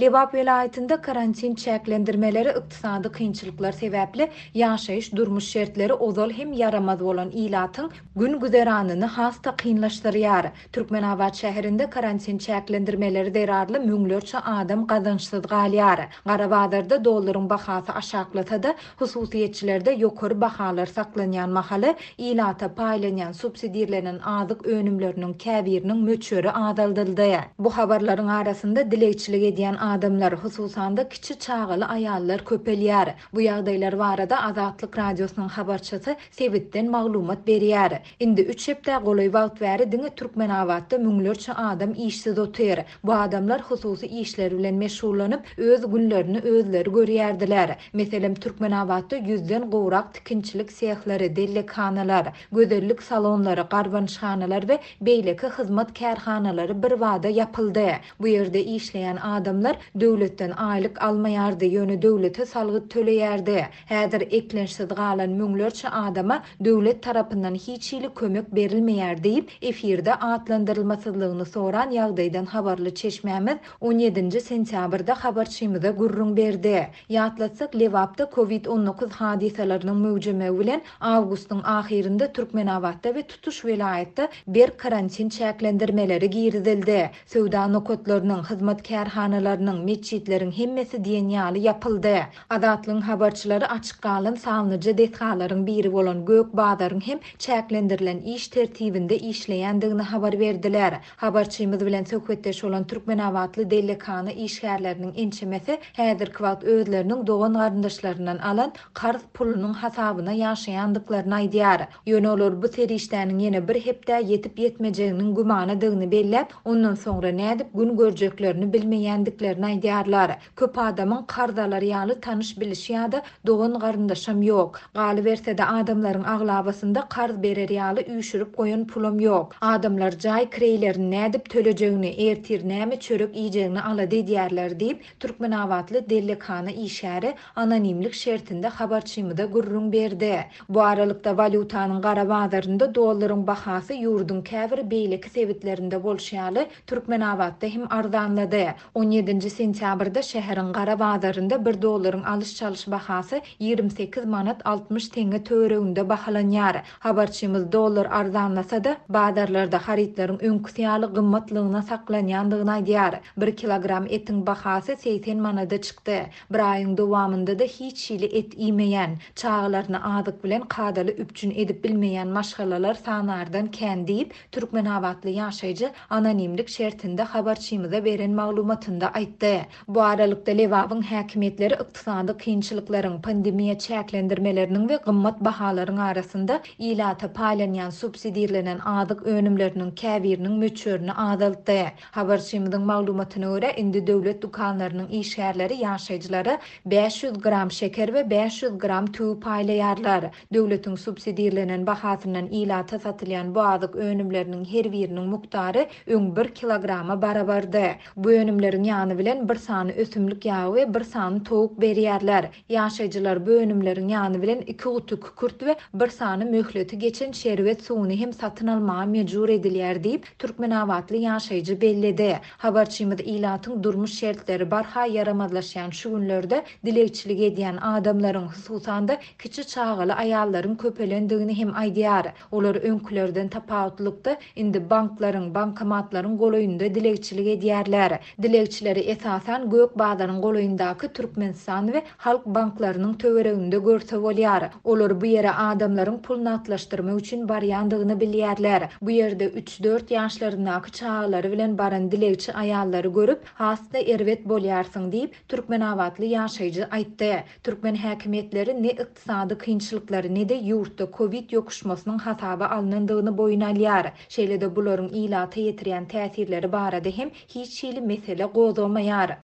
Lebap welaýatynda karantin çäklendirmeleri, ykdysady kynçylyklar sebäpli ýaşaýyş-durmuş şertleri ozal hem ýaramaz bolan ilatyň gün-güzeranyny has-da kynlaşdyrýar. Türkmenabat şäherinde karantin çäklendirmeleri zerarly müňlerçe adam gazançsyz galýar. Gara bazarda dollaryň bahasy aşaklasa-da, hususyýetçilerde ýokary bahalar saklanýan mahaly, ilata paýlanýan subsidirlenen azyk önümleriniň käbiriniň möçberi azaldyldy. Bu habarlaryň arasynda dilegçilik edýän adamlar, hususan-da, kiçi çagaly aýallar köpelýär. Bu ýagdaýlar barada Azatlyk Radiosynyň habarçysy sebitden maglumat berýär. Indi üç hepdä golaý wagt bäri diňe Türkmenabatda müňlerçe adam işsiz otyr. Bu adamlar hususy işler bilen meşgullanyp, öz günlerini özleri görýärdiler. Meselem, Türkmenabatda ýüzden gowrak tikinçilik sehleri, dellekhanalar, gözellik salonlary, garbanyşhanalar we beýleki hyzmat kärhanalary birbada ýapyldy. Bu ýerde işleýän adamlar döwletden aýlyk almaýardy, ýöne döwlete salgyt töleýärdi. Häzir eklençsiz galan müňlerçe adama döwlet tarapyndan hiç hili kömek berilmeýär diýip, efirde atlandyrylmasyzlygyny soran ýagdaýdan habarly çeşmämiz on ýedinji sentýabrda habarçymyza gürrüň berdi. Ýatlatsak, Lebapda covid 19 hadysalarynyň möwjemegi bilen awgustyň ahyrynda Türkmenabatda we tutuş welaýatda berk karantin çäklendirmeleri girizildi. Söwda nokatlarynyň, hyzmat kärhanalarynyň, metjitleriň hemmesi diýen ýaly ýapyldy. Azatlygyň habarçylary açyk galan sanlyja desgalaryň biri bolan Gök bazaryň hem çäklendirilen iş tertibinde işleýändigini habar berdiler. Habarçymyz bilen söhbetdeş bolan türkmenabatly dellekhana işgärleriniň ençemesi häzirki wagt özleriniň dogan-garyndaşlaryndan alan karz pulunyň hasabyna ýaşaýandyklaryny aýdýar. Ýöne olar bu serişdäniň ýene bir hepdä ýetip-ýetmejeginiň gümanadygyny belläp, ondan soňra nädip gün görjeklerini bilmeýändiklerini aýdýarlar. Köp adamyň karz alar ýaly tanyş-bilişi ýa-da dogan-garyndaşam ýok. Galyberse-de, adamlaryň aglabasynda karz berer ýaly üýşürip goýan pulam ýok. Adamlar jaý kireýlerini nädip tölejegini, ertir näme çörek iýjegini alada edýärler diýip, türkmenabatly dellekhana işgäri anonimlik şertinde habarçymyza gürrüň berdi. Bu aralykda, walýutanyň gara bazarynda dollaryň bahasy ýurduň käbir beýleki sebitlerinde bolşy ýaly, Türkmenabatda hem arzanlady. On ýedinji sentýabrda şäheriň gara bazarynda bir dollaryň alyş-çalyş bahasy 28 manat 60 teňňe töwereginde bahalanýar. Habarçymyz dollar arzanlasa-da, bazarlarda harytlaryň öňküsi ýaly gymmatlygyna saklanýandygyny aýdýar. Bir kilogram etiň bahasy 80 manada çykdy. Bir aýyň dowamynda-da hiç hili et iýmeýän, çagalaryny azyk bilen kadaly üpjün edip bilmeýän maşgalalar sanardan kän diýip, türkmenabatly ýaşaýjy anonimlik şertinde habarçymyza beren maglumatynda aýtdy. Bu aralykda, Lebabyň häkimiýetleri ykdysady kynçylyklaryň, pandemiýa çäklendirmeleriniň we gymmat bahalaryň arasynda ilata paýlanýan subsidirlenen azyk önümleriniň käbiriniň möçberini azaltdy. Habarçymyzyň maglumatyna görä, indi döwlet dükanlarynyň işgärleri ýaşaýjylara 500 gram şeker we 500 gram tüwi paýlaýarlar. Döwletiň subsidirlenen bahasyndan ilata satylýan bu azyk önümleriniň her biriniň mukdary öň bir kilograma barabardy. Bu önümleriň ýany bilen bir sany ösümlik ýagy we bir sany towuk berýärler. Ýaşaýjylar bu önümleriň ýany bilen iki guty kükürt we bir sany möhleti geçen şerbet suwuny hem satyn almaga mejbur edilýär diýip, türkmenabatly ýaşaýjy belledi. Habarçymyz ilatyň durmuş şertleri barha ýaramazlaşýan şu günlerde dilegçilik edýän adamlaryň, hususan-da, kiçi çagaly aýallaryň köpelendigini hem aýdýar. Olar öňkülerden tapawutlykda, indi banklaryň, bankomatlaryň golaýynda dilegçilik edýärler. Dilegçileri esasan Gök bazaryň golaýyndaky Türkmenistan we Halk banklarynyň töwereginde görse bolýar. Olar bu ýere adamlaryň pul nagtlaşdyrmak üçin barýandygyny bilýärler. Bu ýerde üç-dört ýaşlaryndaky çagalary bilen baran dilegçi aýallary görüp, has-da erbet bolýarsyň diýip, türkmenabatly ýaşaýjy aýtdy. Türkmen häkimiýetleri ne ykdysady kynçylyklary, ne-de ýurtda kowid ýokuşmasynyň hasaba alnandygyny boýun alýar. Şeýle-de bularyň ilata ýetirýän täsirleri barada hem hiç hili mesele gozgamaýar.